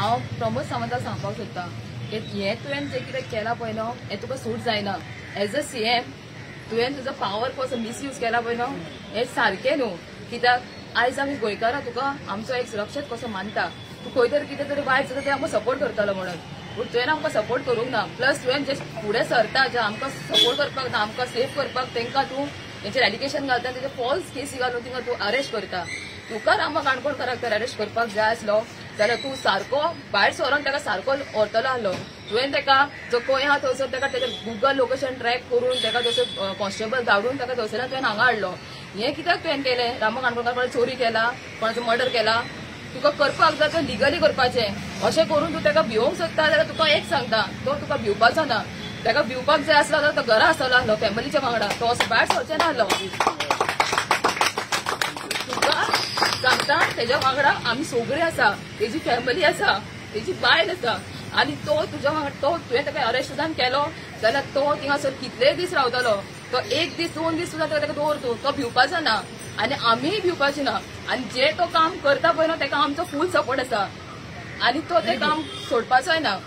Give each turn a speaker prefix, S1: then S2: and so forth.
S1: हांव प्रमोद सावंताक सांगपाक सोदता की हें तुवें जें कितें केलां पळय न्हू हें तुका सूट जायना. एज अ सीएम तुवें तुजो पावर कसो मिसयूज केला पळय न्हू हें सारकें न्हू. कित्याक आयज आमी गोंयकारां तुका आमचो एक सुरक्षीत कसो मानता. तूं खंय तरी कितें तरी वायट जाता तें आमकां सपोर्ट करतलो म्हणून, पूण तुवें आमकां सपोर्ट करूंक ना. प्लस तुवें जे फुडें सरता जे आमकां सपोर्ट करपाक ना, आमकां सेफ करपाक, तांकां तूं तेंचेर एलिगेशन घालता, तेंचे फॉल्स केसी घालून तिंगा तूं अरेस्ट करता. तुका रामा काणकोणकाराक तर अरेस्ट करपाक जाय आसलो जाल्यार तूं सारको भायर सरोन ताका सारको व्हरतलो आसलो. तुवें ताका जो खंय आहा थंयसर ताका तेजें गुगल लोकेशन ट्रॅक करून ताका थंयसर कॉन्स्टेबल धाडून ताका थंयसर तुवें हांगा हाडलो. हें कित्याक तुवें केलें? रामा काणकोणकार कोणा चोरी केला, कोणाचो मर्डर केला, तुका करपाक जाय तें लिगली करपाचें. अशें करून तूं ताका भिवंक सोदता जाल्यार तुका एक सांगता, तो तुका भिवपाचो ना. ताका भिवपाक जाय आसलो जाल्यार तो घरा आसतलो आसलो फॅमिलीच्या वांगडा, तो असो भायर सरचो ना आसलो. तुका सांगता तेज्या वांगडा आमी सगळीं आसा, तेजी फॅमिली आसा, तेजी बायल आसा. आनी तो तुज्या वांगडा तो तुवें ताका अरेस्ट सुद्दां केलो जाल्यार तो थिंगासर कितलेय दीस रावतलो. तो एक दीस 2 दीस सुद्दां ताका दवर तूं, तो भिवपाचो ना आनी आमीय भिवपाची ना. आनी जे तो काम करता पळय न्हू ताका आमचो फूल सपोर्ट आसा आनी तो तें काम सोडपाचोय ना.